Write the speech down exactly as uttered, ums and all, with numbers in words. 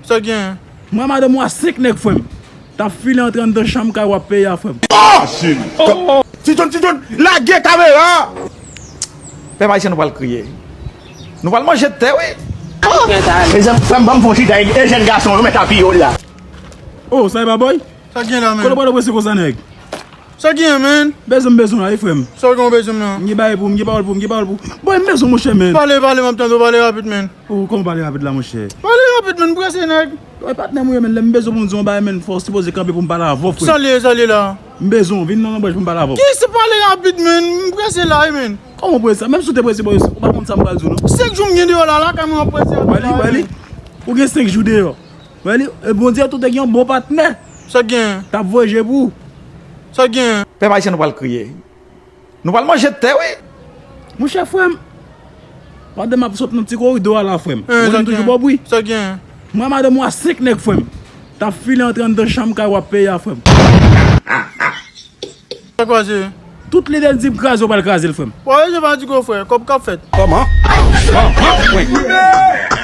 Sa gen? Mwen madanm ou a senk nèg, frè m. T ap file antre anndan chanm kay w ap peye a, frè m. Oh! Ti John, Ti John, lage kamera! Pèp ayisyen, nou pral kriye. Nou pral manje tè, wi. Mezanmi, frè m, ban m fè yon chita e jèn gason yo mèt apiye w la. Oh, sa e pa bòy? Sa gen la, men? Kote w pral prese konsa, nèg? Sa gen, men? Bezwen m bezwen la, wi, frè m. Sa w gen w bezwen m nan? M gen bagay pou, m gen pawòl pou, m gen pawòl pou. Bòy, m bezwen, monchè, men. Pale, pale, m ap tande w, pale rapid, men. Oh, kòman pale rapid la, monchè? Pale rapid, men, m prese, nèg. Bòy, patnè m ou ye, men, lè m bezwen pou m di yon bagay, men, fò w sipoze kanpe pou m pale avè w, frè m. Sa l ye, sa l ye la? M bezwen w, vin nan yon branch pou m pale avè w. Kiyès se pale rapid, men? M prese la, wi, men. Kòman w prese? Menm si w te prese, bòy, ou pa konn sa m pral di w, non. Senk jou m gen deyò la, lakay mwen, m ap prese. Wè li, wè li. Ou gen senk jou deyò. Wè li, e Bondye tou te gen yon bon patnè. Sa gen? T ap voye je pou ou. Sa gen? Pèp ayisyen, nou pral kriye. Nou pral manje tè, wi. Monchè, frè m, pandan m ap sot nan ti koridò a la, frè m, ou konnen m toujou bò bri. Sa gen? Mwen madanm ou a senk nèg, frè m. T ap file antre anndan chanm kay w ap peye a, frè m. Sa kwaze? Tout lide l di m kraze, w pral kraze l, frè m. Wè, se pa di gwo frè, kòb k ap fèt. Kòman? Kòman? Wi.